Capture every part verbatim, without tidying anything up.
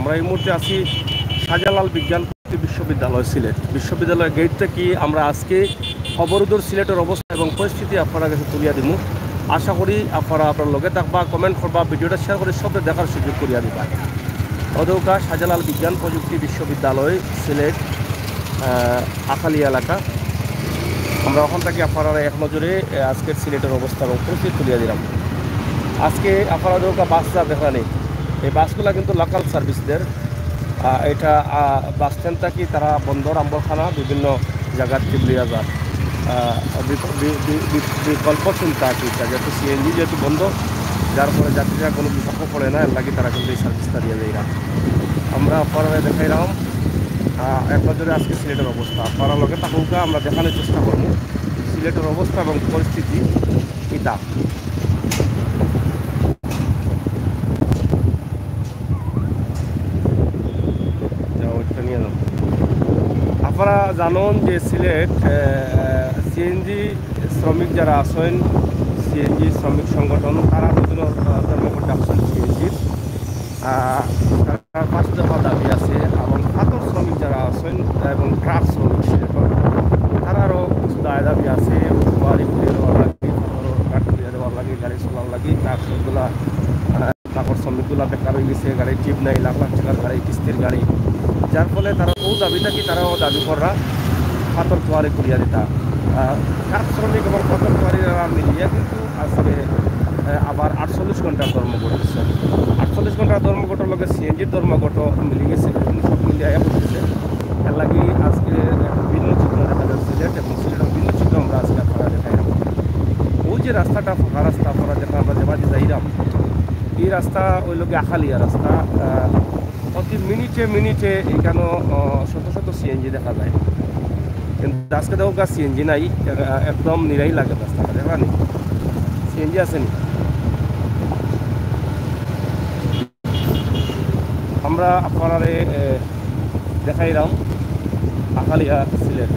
আমরা এই মুহূর্তে আছি শাহজালাল বিজ্ঞান প্রযুক্তি বিশ্ববিদ্যালয় সিলেট। বিশ্ববিদ্যালয় গেট থাকি আমরা আজকে অবরোধর সিলেটর অবস্থা এবং পরিস্থিতি আপনারার গেছে তুলিয়া দিমু। আশা করি আপনারা আপনারার লগে থাকবা, comment করবা, video টা share করি সবরে দেখার সুযোগ করিয়া দিবা। অউ দেউক্কা শাহজালাল বিজ্ঞান প্রযুক্তি বিশ্ববিদ্যালয় সিলেট, আহ, আখালি এলাকা। আমরা অখান থাকি আপনারারে এক নজরে, আহ, আজকের সিলেটর অবস্থা এবং পরিস্থিতি তুলিয়া দিলাম। আজকে আপনারা অউ দেউক্কা বাস যা দেখরানি, এই বাসগুলা কিন্তু local service দের। আহ, এটা, আহ, বাস স্ট্যান্ড থাকি তারা বন্দর, আম্বরখানা, বিভিন্ন জাগাত trip লইয়া যার। আহ, বিক-, বি-, বি-, বি-, বিকল্প চিন্তা আর কি, যেহেতু সিএনজি যেহেতু বন্ধ, যার ফলে যাত্রীরা কোনো বিপদে পড়ে না, এর লাগি তারা কিন্তু এই service টা দিয়া যাইরা। আমরা আপনারারে দেখাইলাম, আহ, এক নজরে আজকে সিলেটর অবস্থা। আপনারা লগে থাকউক্কা, আমরা দেখানোর চেষ্টা করমু সিলেটর অবস্থা এবং পরিস্থিতি কিতা। যাও, এটা নিয়ে যাও। আপনারা জানইন যে সিলেট, আহ, সিএনজি শ্রমিক যারা আছইন, সিএনজি শ্রমিক সংগঠন, তারা বিভিন্ন, আহ, ধর্মঘটে আছইন সিএনজির। আহ, তারার পাঁচ দফা দাবি আছে এবং ফাতর শ্রমিক যারা আছইন এবং ট্রাক শ্রমিক সিলেটর, তারারও কিছু দায় দাবি আছে। কুয়ারি খুলিয়া দেওয়ার লাগি, ফাতর ঘাট খুলিয়া দেওয়ার লাগি, গাড়ি চলার লাগি, ট্রাক সবগুলা, আহ, ট্রাকর শ্রমিকগুলা বেকার অইগেছে, গাড়ির trip নাই, লাখ লাখ টেকার গাড়ি, কিস্তির গাড়ি, যার ফলে তারা অউ দাবি থাকি তারাও দাবি কররা ফাতর কুয়ারি খুলিয়া দিতা। আহ, ট্রাক শ্রমিক এবং ফাতর কুয়ারিরা মিলিয়া কিন্তু আজকে, আহ, আবার আটচল্লিশ ঘন্টার ধর্মঘট দিছে। আটচল্লিশ ঘন্টার ধর্মঘটর লগে সিএনজির ধর্মঘটও মিলি গেছে, সব মিলিয়া এক অইগেছে। এর লাগি আজকে একটা ভিন্ন চিত্র দেখা যার সিলেট, এবং সিলেটর ভিন্ন চিত্র আমরা আজকে আপনারারে দেখাইলাম। অউ যে রাস্তাটা, ফাঁকা রাস্তা, আপনারা দেখরা আমরা যেবাদি যাইরাম, এই রাস্তা অইলো গিয়া আখালিয়া রাস্তা। আহ, প্রতি মিনিটে মিনিটে এইখানো, আহ, শত শত সিএনজি দেখা যায়, কিন্তু আজকে দেখউক্কা সিএনজি নাই। আহ, একদম নিরাই লাগে রাস্তাটা, দেখরানি সিএনজি আছেনি। আমরা আপনারারে, এ, দেখাইলাম আখালিয়া সিলেট।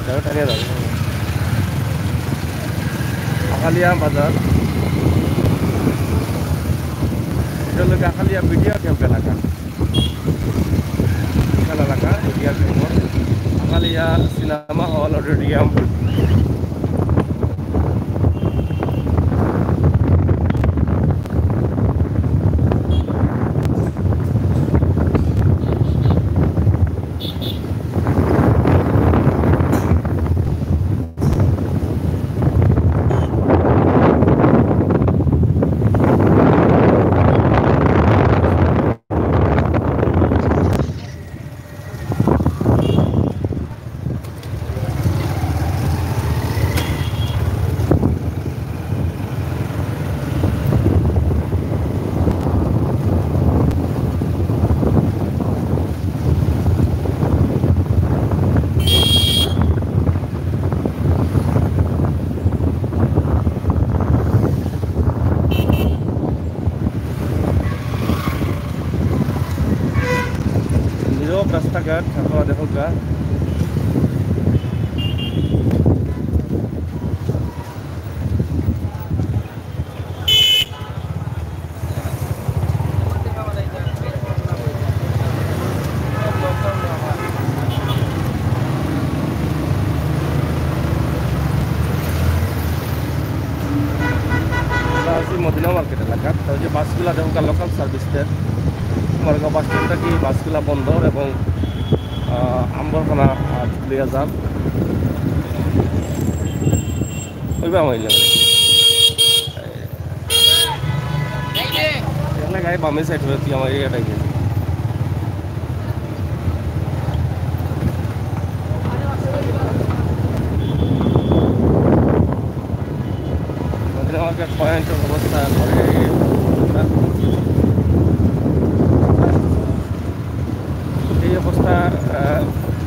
যাও, টানিয়া যাও। আখালিয়া বাজার। এটা অইলো গিয়া আখালিয়া মিডিয়া ক্যাম্প এলাকা। বিশাল এলাকা, media camp. Akhalia cinema hall, auditorium. নীরব রাস্তাঘাট, আপনারা দেখউক্কা। আমরা আছি মদিনা মার্কেট এলাকাত। তো অউ যে বাসগুলা দেখউক্কা, লোকাল সার্ভিস দের, কুমারগাঁও বাস স্ট্যান্ড থাকি বাসগুলা বন্দর এবং, আহ, আম্বরখানা, আহ, লইয়া যার। ওইবা আমার ইলাকা। এখানে গাড়ি বামে সাইড হয়ে তুই আমার এরিয়াটা গিয়ে। আমাদের আমাকে পয়েন্ট অবস্থা করে এই অবস্থা। এই অবস্থা, আহ,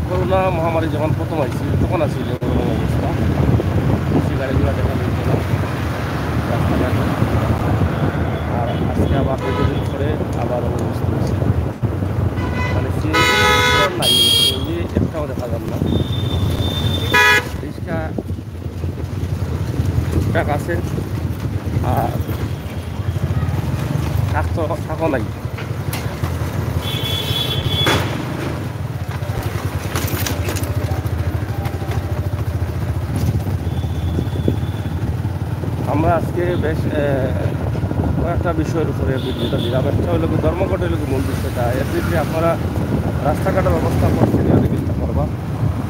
করোনা মহামারী যখন প্রথম আইছিল, তখন আছিল এরকম অবস্থা। বেশি গাড়ি ঘোড়া দেখা যাইত না রাস্তাঘাটে। আর আজকে আবার দীর্ঘদিন পরে আবার অবস্থা হয়েছে। মানে সিএনজি নাই, সিএনজি একটাও দেখা যার না। রিক্সা টুকটাক আছে, আর ট্রাক তো, ট্রাকও নাই। আমরা আজকে বেশ, আহ, কয়েকটা বিষয়ের উপরে ভিডিওটা দিলাম। একটা হইলো কি, ধর্মঘট হইলো কি মূল বিষয়টা। এর ভিতরে আপনারা রাস্তাঘাটের অবস্থা পরিস্থিতি অনেক চিন্তা করবা,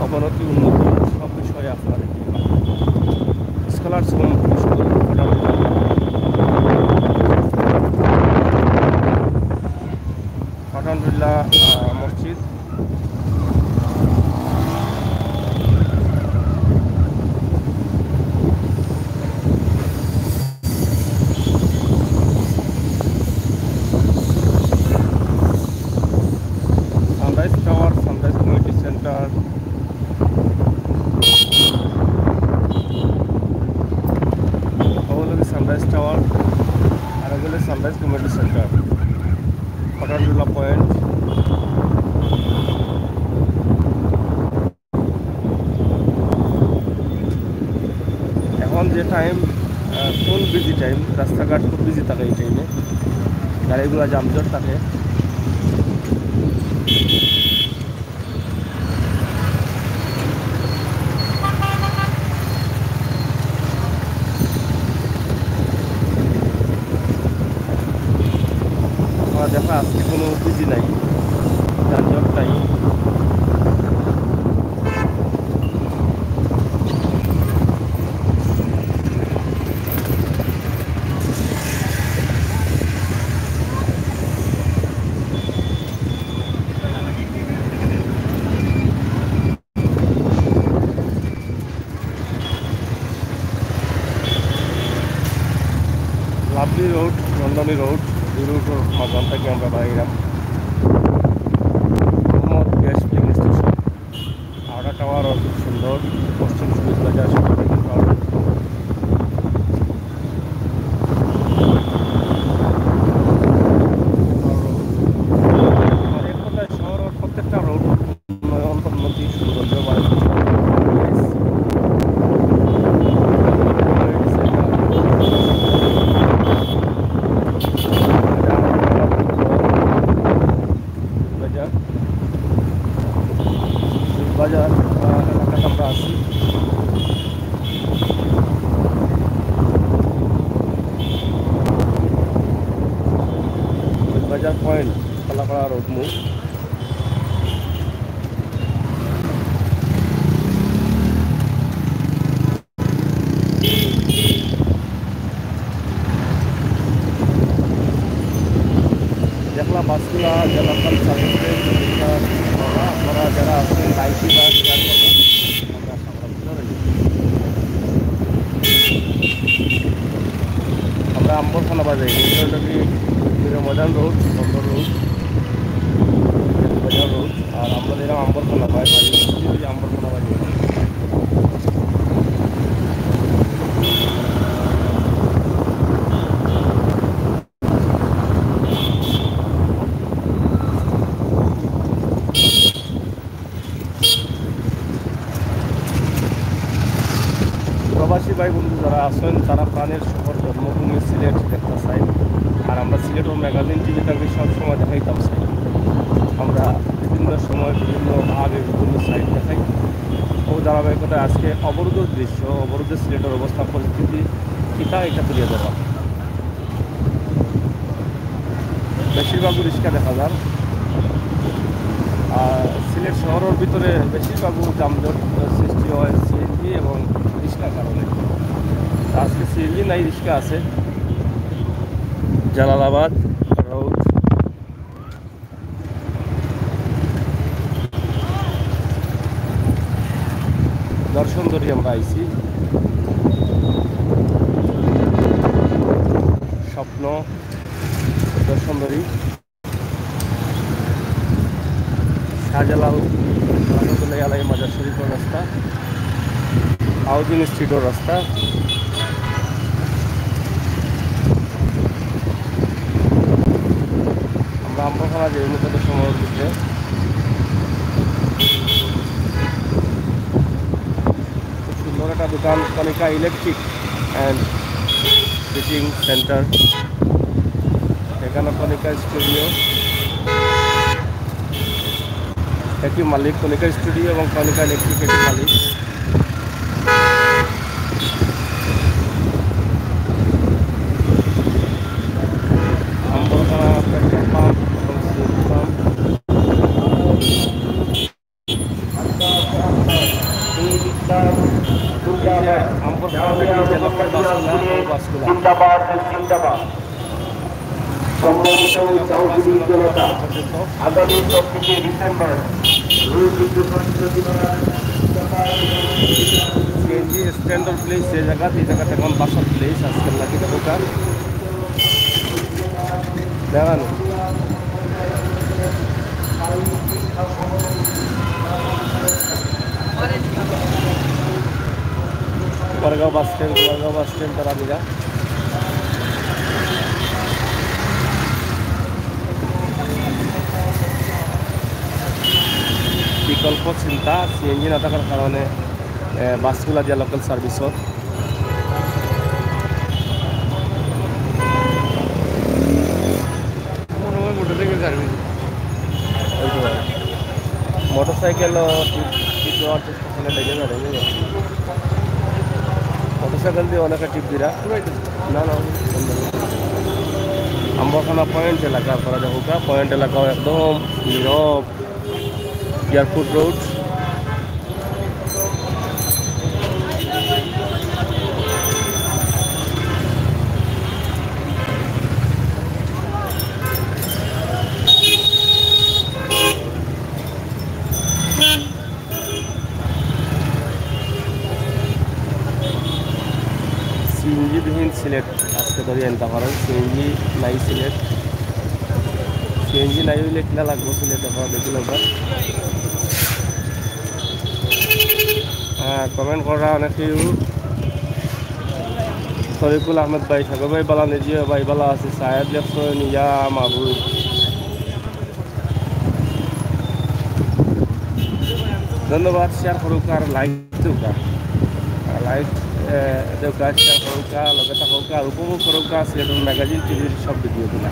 অবনতি উন্নতি সব বিষয়ে আপনারা দেখতে পাবেন। স্কলার শ্রম পরিষদ, কটন বিল্লা, আহ, মসজিদ। Sunrise tower, sunrise community centre, ওগুলো সানরাইজ টাওয়ার, আর ওগুলো সানরাইজ কমিউনিটি সেন্টার, কটন বিল্লা পয়েন্ট। এখন যে টাইম, ফুল বিজি টাইম, রাস্তাঘাট খুব বিজি থাকে এই টাইমে, গাড়িগুলা যানজট থাকে। আপনারা দেখো, আজকে কোনো বিজি নাই, যানজট নাই। লাভলি রোড, নন্দনী রোড, এই রোডের মাঝখান থেকে আমরা বাইরাম। মোহাম্মদ গ্যাস ফিলিং স্টেশন, আওড়া টাওয়ারও খুব সুন্দর, পশ্চিম সুবিধা বাজার, সুবিধা বাজার। আর এক কথায় শহরের প্রত্যেকটা রোড উন্নয়ন, উন্নতি, সৌন্দর্য বাড়াতে বাজার, বাজার, আহ, এলাকাতে আমরা আছি। বাজার পয়েন্ট, কলাপাড়া রোড মোড়। দেখলাম বাসগুলা জেলা খান সার্ভিসের, আপনারা যারা আছেন, লাইকি বা শেয়ার করবেন। আমরা আম্বরখানা বাজার, এটা হলো কি রমাদান রোড, বন্দর রোড, বাজার রোড। আর আমরা যেরকম আম্বরখানা পাই, বাড়ি হচ্ছে ওই আম্বরখানা বাড়ি। প্রবাসী ভাই বন্ধু যারা আছেন, তারা প্রাণের শহর জন্মভূমি সিলেট দেখতে চাই। আর আমরা সিলেটের ম্যাগাজিন টিভি তাকে সবসময় দেখাইতাম চাই। আমরা বিভিন্ন সময় বিভিন্ন ভাগে বিভিন্ন সাইট দেখাই। ও ধারাবাহিকতায় আজকে অবরোধের দৃশ্য, অবরোধের সিলেটের অবস্থা পরিস্থিতি, এটা এটা তুলে ধরা। বেশিরভাগ রিক্সা দেখা যার। আর সিলেট শহরের ভিতরে বেশিরভাগ যানজট সৃষ্টি হয় সিএনজি এবং রিক্সার কারণে। তো আজকে সিএনজি নাই, রিক্সা আছে। জালালাবাদ রোড। দর্শনধরি আমরা আইছি। স্বপ্ন দর্শনধরি। শাহজালাল রহমতুল্লাহ আলাই মাজার শরীফের রাস্তা, হাউজিং স্ট্রিটের রাস্তা। ওখানে যে উন্নত সময়ের ভিতরে খুব সুন্দর একটা দোকান, কণিকা ইলেকট্রিক অ্যান্ড ফিটিং সেন্টার। এখানে কণিকা স্টুডিও, একই মালিক, কণিকা স্টুডিও এবং কণিকা ইলেকট্রিক একই মালিক। আম্বরখানা পেট্রোল পাম্প এবং সিএনজি পাম্প। এই যে আম্বরখানা থেকে যে লোকের বাসগুলা, ওই বাসগুলা। জিন্দাবাদ, জিন্দাবাদ। সম্মানিত চৌধুরী জনতা, আগামী চব্বিশে ডিসেম্বর রোজ সিএনজি স্ট্যান্ডার্ড প্লেস যে জায়গা, এই জায়গাতে এখন বাসার প্লেস আজকাল নাকি দেখা দাঁড়ানো। Kumargaon bus stand, Kumargaon bus stand তারা দিঘা। বিকল্প চিন্তা, সিএনজি না থাকার কারণে, এ, বাসগুলা দিয়া লোকাল সার্ভিস হোক। মনে হয় মোটরসাইকেল সার্ভিস। মোটরসাইকেল টিপ, টিপ দেওয়ার চেষ্টা করলে লেগে যাবে, বুঝলে? মোটরসাইকেল দিয়ে অনেকে টিপ দিরা। না, না, সুন্দর। আম্বরখানা পয়েন্ট এলাকা, আপনারা দেখো, পয়েন্ট এলাকা একদম নীরব। Airport road. সিএনজি বিহীন সিলেট আজকে ধরি আনতে পারেন, সিএনজি নাই সিলেট। সিএনজি নাই হইলে কিলা লাগবো সিলেট, আপনারা দেখুন একবার। হ্যাঁ, কমেন্ট করা অনেকেই। তরিকুল আহমেদ ভাই, সাগর ভাই বালা, নিজে ভাই বালা আছে, সাহেব লেখছেন, ইয়া মাহবুব। ধন্যবাদ, শেয়ার করুক আর লাইক দেউকা। আর লাইক, এ, দেউকা, শেয়ার করুকা, লগে থাকুকা আর উপভোগ করুকা সিলেটর ম্যাগাজিন টিভির সব ভিডিওগুলা।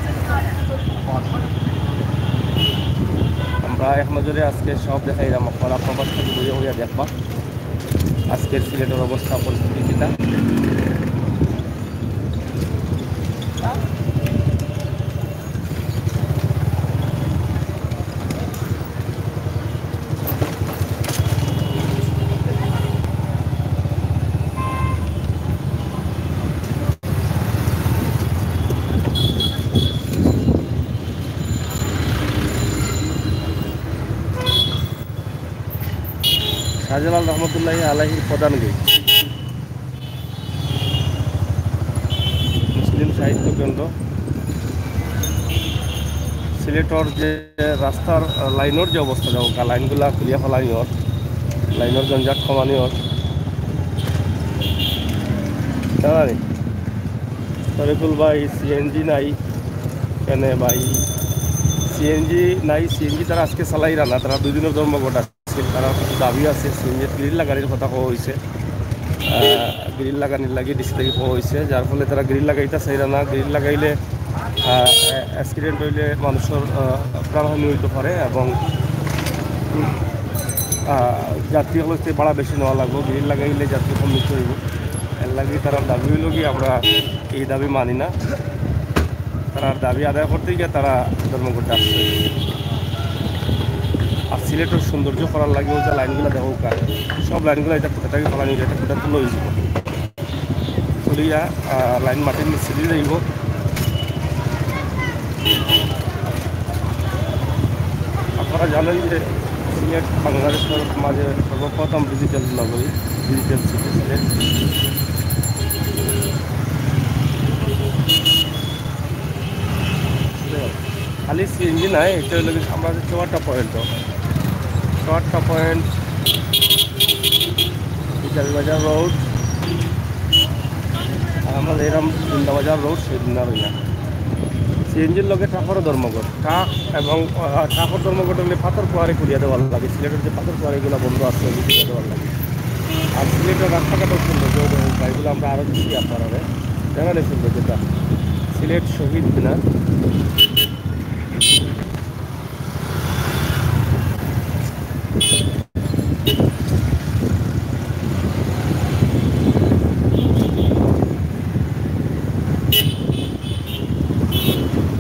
আমরা এক নজরে আজকে সব দেখাইলাম, আপনারা প্রবাস থেকে ঘুরে ঘুরে দেখবা আজকের সিলেটের অবস্থা পরিস্থিতি কিতা। শাহজালাল রহমতুল্লাহি আলাইহির প্রধান গেট। মুসলিম সাহিত্য কেন্দ্র। সিলেটর যে রাস্তার, আহ, লাইনর যে অবস্থা, দেখো, লাইনগুলা খুলিয়া ফেলানি অর, লাইনর জঞ্জাট কমানি অর। জানা নি? তরিকুল ভাই, সিএনজি নাই কেনে ভাই? সিএনজি নাই, সিএনজি তারা আজকে চালাইরা না, তারা দুই দিনের ধর্মঘট আছে। তারা দাবি আছে, সিএনজিত গ্রিল লাগানির কথা কওয়া হইছে। আহ, গ্রিল লাগানির লাগি ডিসি থাকি কওয়া হইছে, যার ফলে তারা গ্রিল লাগাইতা চাইরা না। গ্রিল লাগাইলে, আহ, অ্যাক্সিডেন্ট হইলে মানুষের, আহ, প্রাণহানি হইতে পারে এবং, আহ, যাত্রী হইতে ভাড়া বেশি নেওয়া লাগবো। গ্রিল লাগাইলে যাত্রী কম নিতে হইব। এর লাগি তারা দাবি হইল কি, আমরা এই দাবি মানি না। তারার দাবি আদায় করতে গিয়া তারা ধর্মঘটে আসছে। আর সিলেটর সৌন্দর্য করার লাগি ওই যে লাইনগুলা দেখো, সব লাইনগুলা এটা কোথা থেকে ফালানি, এটা কোথা তুলে হইব। তুলিয়া, আহ, লাইন মাটির নিচে দিয়ে যাইব। আপনারা জানেন যে সিলেট বাংলাদেশের মাঝে সর্বপ্রথম ডিজিটাল নগরী, ডিজিটাল সিটি সিলেট। খালি সিএনজি নাই, এটা হইল কি আমরা যে চৌহাট্টা পয়েন্ট, চৌহাট্টা পয়েন্ট, বিকাশ বাজার রোড, আর আমরা যেরকম জিন্দাবাজার রোড, সেই দিন আর হইয়া সিএনজির লগে ট্রাকরও ধর্মঘট। ট্রাক এবং, আহ, ট্রাকর ধর্মঘট অইলে পাথর কুয়ারি খুলিয়া দেওয়ার লাগে, সিলেটর যে পাথর কুয়ারিগুলা বন্ধ আছে, ওগুলা খুলিয়া দেওয়ার লাগে। আর সিলেটর রাস্তাঘাটও সৌন্দর্য, ওগুলা আমরা আরও বেশি আপনারারে জানানি সৌন্দর্যটা। সিলেট শহীদ মিনার।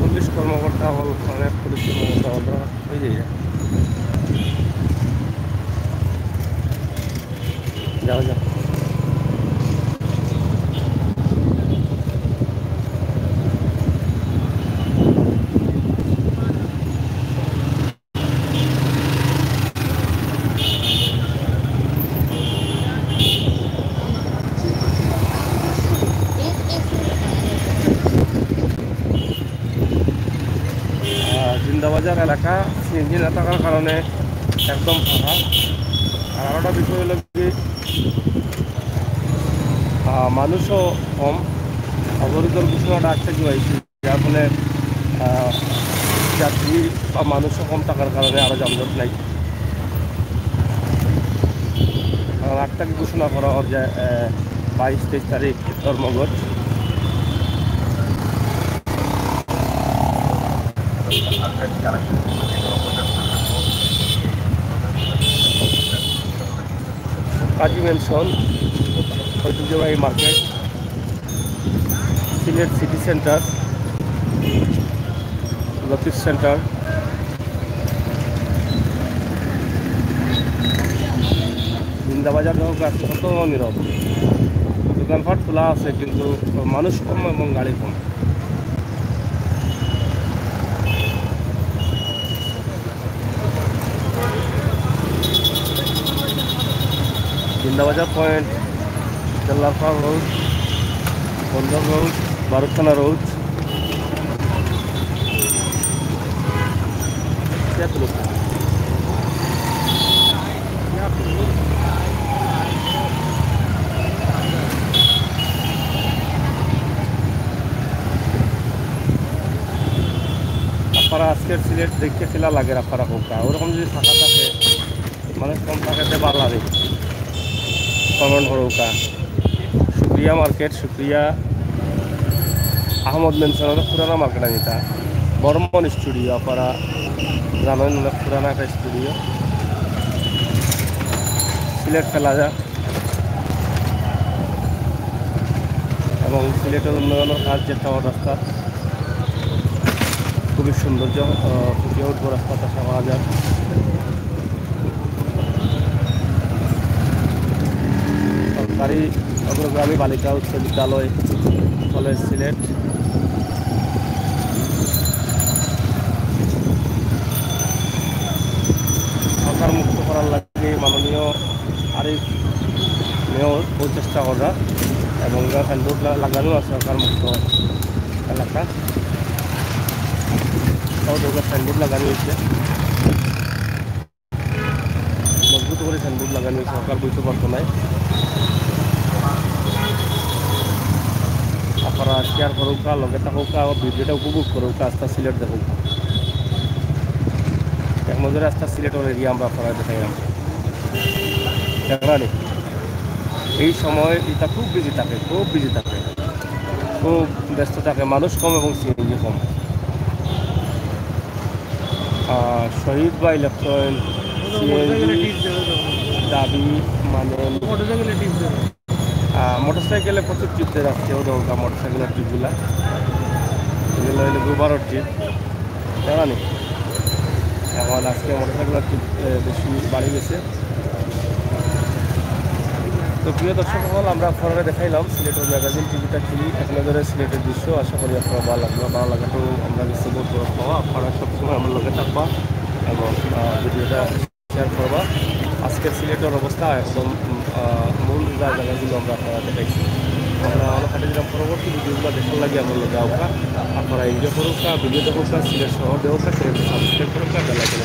পুলিশ কর্মকর্তা অকল, অনেক পুলিশ কর্মকর্তা অকল, ওই যে যাও, যাও। আহ, জিন্দাবাজার এলাকা সিএনজি না থাকার কারণে একদম ফাঁকা। আর আরোটা বিষয় হলো কি, আহ, মানুষও কম, অবরোধের ঘোষণাটা আজকে দিয়েছি, যার ফলে, আহ, যাত্রী বা মানুষও কম থাকার কারণে আরও যানজট নাই। কারণ আট তারিখ ঘোষণা করা অর যে, আহ, বাইশ তেইশ তারিখ ধর্মঘট। কাজী ম্যানশন, ঐতিহ্যবাহী মার্কেট, সিলেট সিটি সেন্টার, লতিফ সেন্টার, জিন্দাবাজার সহ আজকে কত নীরব। দোকানপাট খোলা আছে, কিন্তু মানুষ কম এবং গাড়ি কম। জিন্দাবাজার পয়েন্ট, জেলারপাড় রোড, বন্দর রোড, বারুখানা রোড। আপনারা আজকের সিলেট দেখতে কিলা লাগে আপনারা কউক্কা? ওরকম যদি ফাঁকা থাকে, মানুষ কম থাকে, তে ভালা লাগে। কমেন্ট করউক্কা। শুক্রিয়া মার্কেট, শুক্রিয়া আহমদ মেনশন, অনেক পুরানা মার্কেট আছে এটা। বর্মন স্টুডিও, আপনারা জানেন, অনেক পুরানা একটা স্টুডিও। সিলেট প্লাজা এবং সিলেটের উন্নয়নের কাজ যে টাওয়ার রাস্তা, খুবই সৌন্দর্য, আহ, ফুটিয়ে উঠবো রাস্তাটা, আশা করা যায়। সরকারি অগ্রগামী বালিকা উচ্চ বিদ্যালয়, কলেজ সিলেট। হকার মুক্ত করার লাগি মাননীয় আরিফ মেয়র বহুত চেষ্টা কররা এবং সাইনবোর্ড লা-, লাগানো আছে হকার মুক্ত এলাকা। তাও তো সাইনবোর্ড লাগানো হয়েছে, মজবুত করে সাইনবোর্ড লাগানো হয়েছে, হকার বইতে পারতো নাই। আপনারা শেয়ার করউক্কা, লগে থাকউক্কা, ভিডিওটা উপভোগ করউক্কা, আস্তা সিলেট দেখউক্কা। এক নজরে আস্তা সিলেটর এরিয়া আমরা আপনারা দেখাইলাম। দেখরা নি? এই সময় এটা খুব বিজি থাকে, খুব বিজি থাকে, খুব ব্যস্ত থাকে, মানুষ কম এবং সিএনজি কম। আহ, শহীদ বা ইলেকট্রন, সিএনজি দাবি মানে মোটরসাইকেলে টিপ দেবে। আহ, মোটরসাইকেলে প্রচুর টিপ দেওয়া যাচ্ছে, ও দরকার মোটরসাইকেলের টিপগুলা। এগুলো হইলে গোবরর টিপ, জানো নি? এখন আজকে মোটরসাইকেলের টিপ, এ, বেশি বাড়ি গেছে। তো প্রিয় দর্শক সকল, আমরা আপনারা দেখাইলাম সিলেটের ম্যাগাজিন টিভিটা কি, এক নজরে সিলেটের দৃশ্য। আশা করি আপনারা ভালো লাগলো, ভালো লাগে তো আমরা গেছি বহুত বড় পাওয়া। আপনারা সবসময় আমার লগে থাকবা এবং, আহ, ভিডিওটা শেয়ার করবা। আজকে সিলেটের অবস্থা একদম, উম, আহ, মূল যে জায়গাগুলো আমরা আপনারা দেখাইছি। আমরা অনেক হাটে যেরকম পরবর্তী ভিডিওগুলো দেখার লাগে আপনার লগে আউক্কা, আপনারা এনজয় করউক্কা, ভিডিও দেখউক্কা, সিলেট শহর দেখউক্কা, চ্যানেলটা সাবস্ক্রাইব করউক্কা, বেল আইকন